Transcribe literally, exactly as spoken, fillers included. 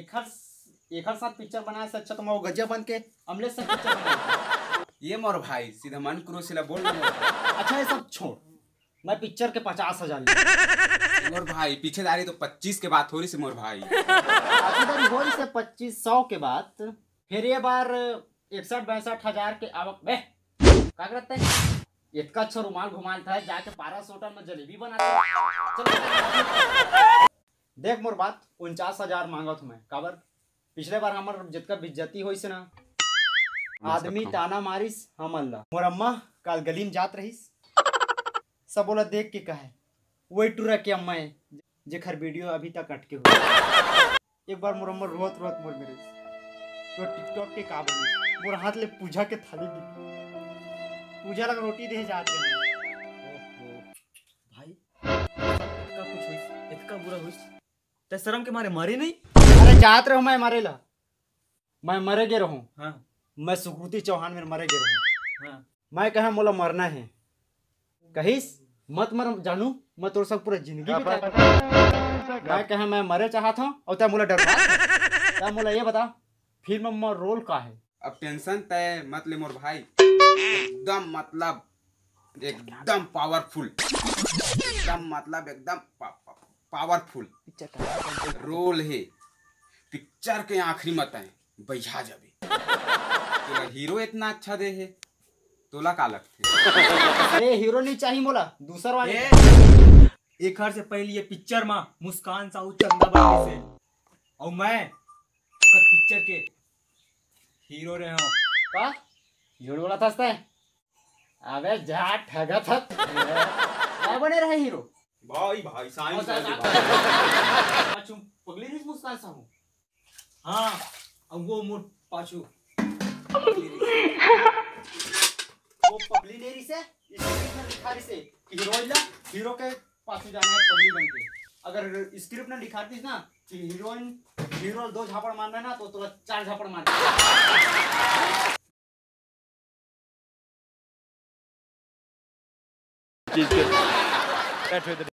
एखर एखर साथ पिक्चर बनाए से अच्छा तो मैं वो गजिया बन के अमलेश से पिक्चर बना। ये मोर भाई सीधा मन क्रूज ला बोल ना मोर भाई। अच्छा, ये सब छोड़, मैं पिक्चर के पचास हजार ले। मोर भाई पीछे दारी तो पच्चीस के बात हो रही से मोर भाई। पीछे दारी हो रही से पच्चीस सौ के बात। फिर ये बार इकसठ बासठ हजार के आवक बे, का करते हैं? इतना अच्छा रुमाल घुमाल था, जाके पारा होटल में जलेबी बनाते। चलो। देख मोर बात, उनचास हजार मांगत हूँ मैं। काबर? पिछले बार हमर जितना बेइज्जती होइस ना, आदमी ताना मारिस हमन ला। मोर अम्मा काल गली में जात रहिस, सब ओला देख के कहे, "वही टुरा के अम्मा है, जेखर वीडियो अभी तक अटके हो।" एक बार मोर अम्मा रोत रोत मोर मेरे, "तो टिकटॉक के का बनी?" मोर हाथ ले पूजा के थाली गिर, पूजा लग रोटी दे जात रहे। ओहो, भाई, इतना कुछ होइस, इतना बुरा होइस, ते शर्म के मारे मरे नहीं? अरे जात रहो मैं मरे ला, मैं मरे गे रहूं। हाँ। मैं सुकृति चौहान में मरे गे रहूं। हाँ। मैं कहा मोला मरना है, कहिस मत मर जानू, मैं तोर संग पूरा जिंदगी बिता। मैं कहा मैं मरे चाहत हूँ और तै मोला डरवा। तै मोला ये बता, फिल्म में मोर रोल का है? अब टेंशन तय मत ले मोर भाई, एकदम मतलब एकदम पावरफुल, एकदम मतलब एकदम पा, पा, पावरफुल पिक्चर का रोल है। पिक्चर के आखिरी मत आए बैठा जाबे। तोला हीरो इतना अच्छा दे है, तोला का लगथे? अरे हीरो नहीं चाहिए मोला, दूसर वाले। ए, एखर से पहले ये पिक्चर में मुस्कान साहू चंदा बने से, और मैं ओकर पिक्चर के हीरो रहे हूँ। का? झूठ बोला था? अबे जा ठगत हत। काय बने रहे हीरो? भाई, भाई, साइन और कर दे साइन भाई। पाछू पगली नहीं मुस्कान साहू। हाँ, अब वो मोर पाछू। वो पगली नहीं रही से, स्क्रिप्ट में लिखा रही से कि हीरोइन ला, हीरो के पाछू जाना है पगली बन के। अगर स्क्रिप्ट में लिखा रही ना कि हीरोइन, हीरो दो झापड़ मारना है ना, तो तोला चार झापड़ मार। चीज के बैठे थे।